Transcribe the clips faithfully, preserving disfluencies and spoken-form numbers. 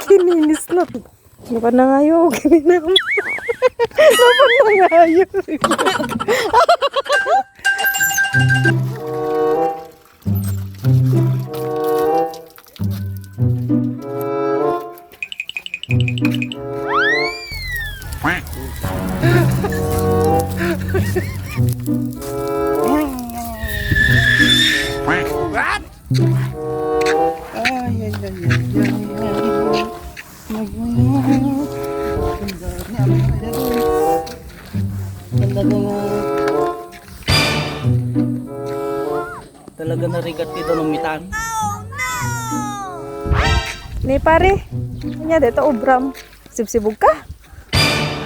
Kininis na. Napan na nga yun. Napan na nga yun. Ay, ay, ay, ay, ay, ay. Talaga nga. Talaga narigat ti danumitan. Ni pare, ania dayta ubram? Sibsibog ka?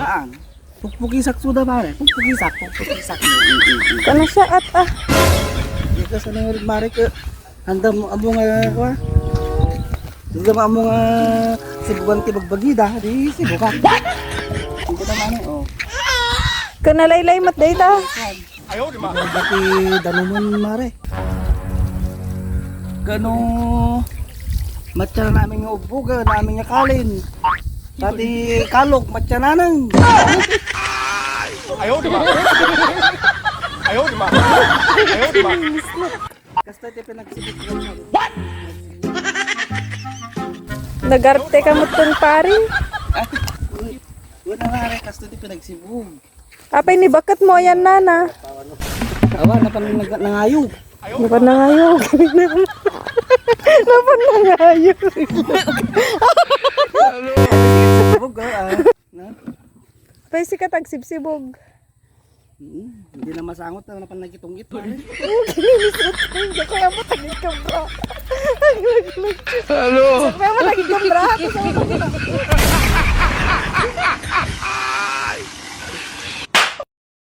Haan. Pukpukisak suda, pare. Pukpukisak, pukpukisak. Kana siya at, ah. Ika sa nang mare ka. Andam amo nga, kwa? Andam amo nga sibugan ti bagbagida, di sibugan. Ito naman eh, oh. Kana laylay met dayta. Ayaw, di ba? Dati danuman, mare. Kano, matyanan namin nga ubbog, ah, namin nga kalin. Pati kalok, matyanan. Ayaw, di ba? Ayaw, di ba? Ayaw, di ba? Kasta ti pinagsibog. What? Nagarte ka met, pare? Wala nga, kasta ti pinagsibog. Apay ni baket mo yan, nana? Awa, napan nag-, nangayo. Napan nangayo. Napan nangayo. Sibog, ah, ah. Na? Apay sika ti agsibsibog. Hmm, hindi na masangot na napan nagitong-git, pare. Hindi kaya mo tagit ka, bro. Hello. Kaya mo